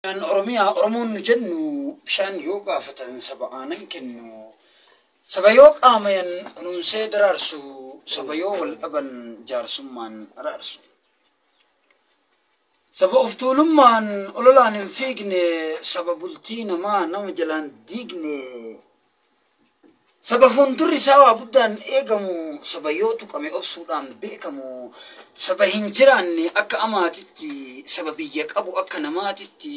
Oromiyaa Oromoon nu jennu bishaan yoo gaafatan saba aanan kennu, saba yoo qaamayan kunuunsee daraarsu, saba yoo wal dhaban jaarsummaan araarsu. Saba of tuulummaan ololaan hin fiigne, saba bultii namaa nama jalaan diigne, saba fuuldurri isaa waa guddaan eegamu, saba yoo tuqame obsuudhaan beekamu, saba hin jiraanne akka amaatitti, saba biyya qabu akka namaatitti,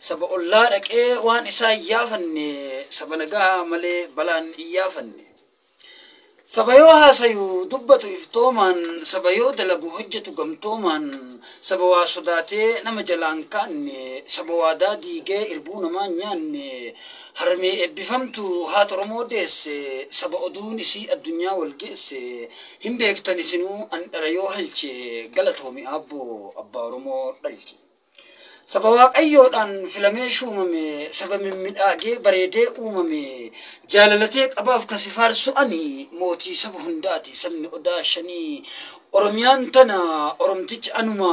saba ollaa dhaqee waan isaa hin yaafanne, saba nagaa malee balaan hin yaafanne. Saba yoo haasayu dubbatu iftoomaan, saba yoo dalagu hojjetu gamtoomaan, saba waa sodaatee nama jalaan kaanne, saba waadaa diigee irbuu namaa nyaanne, harmee eebbifamtu haata Oromoo deesse, saba oduun isii addunyaa wal geesse, hin beektan isinuu an dhara yoo halche, galatoomi aabboo abbaa Oromoo dhalche. Saba Waaqayyoodhaan filamee shuumame, saba mimmiidhagee bareedee uumame, jaalalatee qabaaf kasi faarsu ani, mootii saba hundaati sabni odaa shanii. Oromiyaan tana Oromtichi anuma,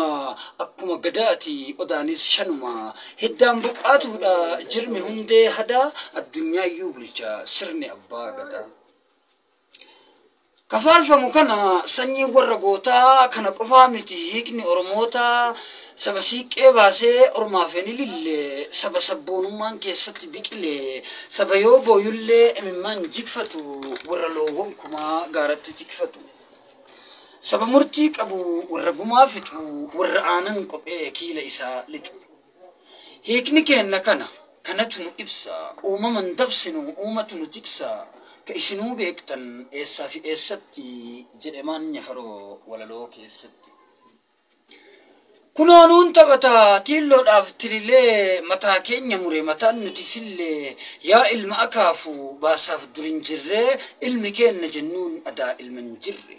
akkuma gadaati odaanis shanuma. Hiddaan buqqaatuudha jirmi hundee hadaa, addunyaa bulcha sirni abbaa gadaa. Kafaarfamu kana sanyii warra gootaa kana qofaa miti hiikni Oromootaa, saba siiqqee baasee ormaaf hin ilille, saba sabboonummaan keessatti biqile, saba yoo booyullee imimmaan jigfatu, warra loowwan kumaa gaaratti tikfatu. Saba murtii qabu warra gumaa fixu, warra aanan qophee kiila isaa lixu. Hiikni keenna kana kanatu nu ibsa, uumaman dabsinu uumatu nu tiksa. Ka isinuu beektan eessaa fi eessatti jedhe maan nyafaroo walaloo keessatti. Kunoo nuun taphata tiilloodhaaf tirilee, mataa keenya mure mataan nuti fillee, yaa ilma akaafu baasaaf dur hin jirree, ilmi keenna jennuun adaa ilma hin jirre.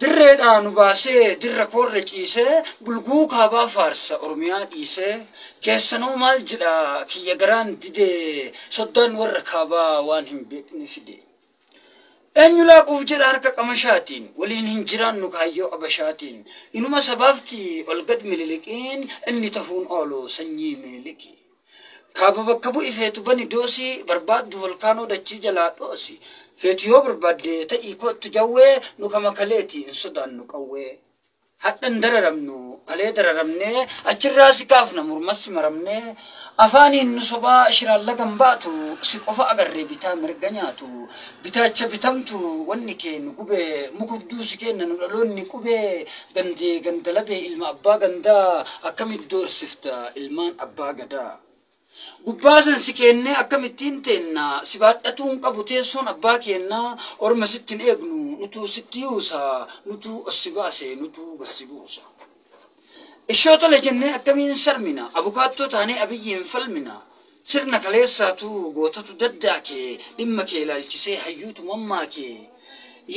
Dirreedhaa nu baasee dirra koorra ciisee, bulguu kaabaa faarsa Oromiyaa dhiisee, keessanuu maal jedha kiyya garaan didee, soddaan warra kaabaa waan hin beekne fide. Eenyu laaquuf jedha harka qamashaatiin, waliin hin jiraannu kaayyoo abashaatiin, inuma sabaafti ol gad mililiqiin, inni tafuun oolu sanyii Miniliki. Kaaba bakka bu'i feetu bani doosii, barbaaddu volkaanoo dachii jalaa dhoosi. Feetu yoo barbaadde ta'ii kottu jawwee, nu kama kaleeti hin sodaannu qawwee. Hadhan dararamnu kalee dararamnee, achirraa si kaafna mormas maramnee, afaaniin nu sobaa shiraan lagan baatu, si qofa agarree bitaa mirga nyaatu, bitaacha bitamtu wanni kee nu gubee, mukudduu si kenna nu dhaloonni qubee, gandee gandalabee ilma abbaa gandaa, akkamitti doorsifta ilmaan abbaa gadaa. Gubbaasan si kennee akkamittiin teenna, si baadhatuun qabu teessoon abbaa kennaa, orma sitti hin eegnu nutuu sitti yuusa, nutuu os si baase nutuu gad si buusa. Ishoo tole jennee akkamiin sarmina, abukaattoo taanee Abiyyiin falmina, sirna kaleessaatu gootatu daddaake, dhimma kee ilaalchisee hayyuutu mammaake.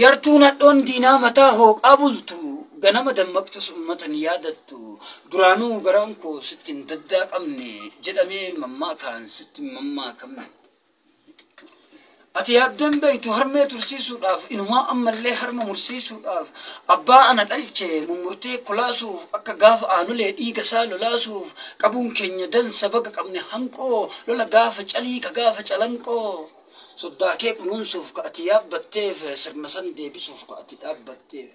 Yartuun hadhoon diinaa mataa hooqaa bultu, ganama dammaqtus ummatan yaadattu, duraanuu garaan koo sitti hin daddaaqamne jedhamee mammaakaan sitti hin mammaakamne. Ati yaaddan beektu harmee tursiisuudhaaf, inumaa ammallee harma mursiisuudhaaf, abbaa ana dhalche mummurtee kolaasuuf, akka gaafa aanulee dhiiga isaa lolaasuuf, qabuun keenya dansa baga qabne hanqoo, lola gaafa calii ka gaafa calanqoo. Soddaa kee kunuunsuuf ka ati yaabbatteef, sirna san deebisuuf ka ati dhaabbatteef.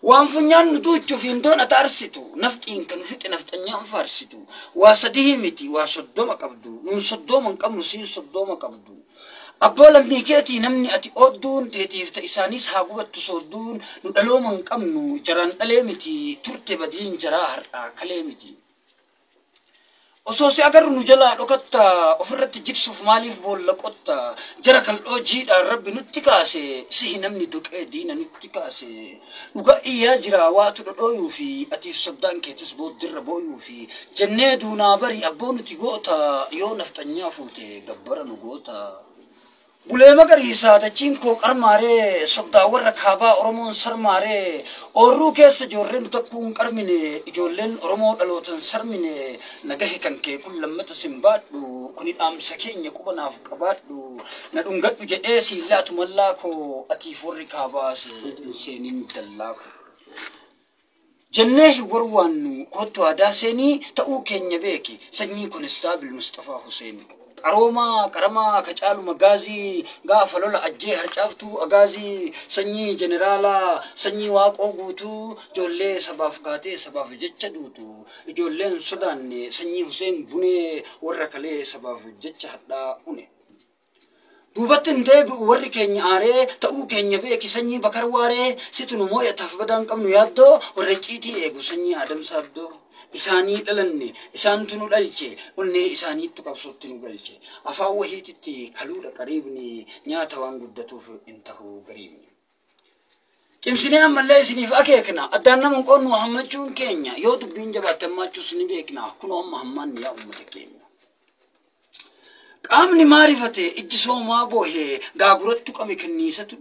Waan funyaan nu duuchuuf hindoon ati arsitu, nafxiin kan fixe nafxanyaan faarsitu. Waa sadii miti waa 30 qabdu, nuun 30 hin qabnu siin 30 qabdu. Abboo lammii keetii namni ati oodduun teetiif ta isaanis haa gubattu soodduun, nu dhalooma hin qabnu jaraan dhalee miti, turte badiin jaraa har'aa kalee miti. Osoo si agarru nu jalaa dhokatta, ofirratti jigsuuf maaliif boolla qotta, jara kal'oo jiidhaan rabbi nutti kaase, sihi namni doqee diina nutti kaase. Dhuga iyyaa jira waatu dhodhooyuu fi atiif soddaan keetis booddirra booyuu fi jennee duunaa bari abboo nuti goota, yoo nafxanyaa fuute gabbara nu goota. Bulee magariisaa dachiin koo qarmaaree, soddaa warra kaabaa Oromoon sarmaaree, oorruu keessa ijoolleen nu takkuu hin qarmine, ijoolleen Oromoo dhalootan sarmine, nagahe kan kee kun lammata sin baadhu, kuni dhaamsa keenya quba naaf qabaadhu, na dhungadhu jedhee siin laatu mallaa koo, atiif warri kaabaas hin seenin dallaa koo. Jennee hin warwaannu kottu aadaa seenii ta'uu keenya beeki sanyii konistaabil Mustafaa Huseen. Qaroomaa qaramaa kacaalu magaazii gaafa lola ajjee harcaaftuu agaazii sanyii jeneraalaa sanyii waaqoo guutuu ijoollee sabaaf kaatee sabaaf jecha duutu ijoolleen sodaanne sanyii Huseen Bunee warra kalee sabaaf jecha hadhaa une. Duubatti hin deebi'u warri keenya aaree ta'uu keenya beeki sanyii Bakar Waaree situ nu moo'ataaf badaan qabnu yaaddoo warra ciitii eegu sanyii Adamsa Abdoo. Isaanii dhalanne isaantu nu dhalche onnee isaaniittu qabsootti nu galche afaan wahiititti kaluudha qariibni nyaata waan guddatuuf hin tahu gariibni. Cimsinee ammallee isiniif akeekna addaan nama hin qoonnu hammachuun keenya yoo dubbiin jabaatte hammaachuus ni beekna kunoo amma hammaanni yaa uummata keenya. Qaamni maarifate ijji soomaa boohee gaagurattu qame kenniisatu.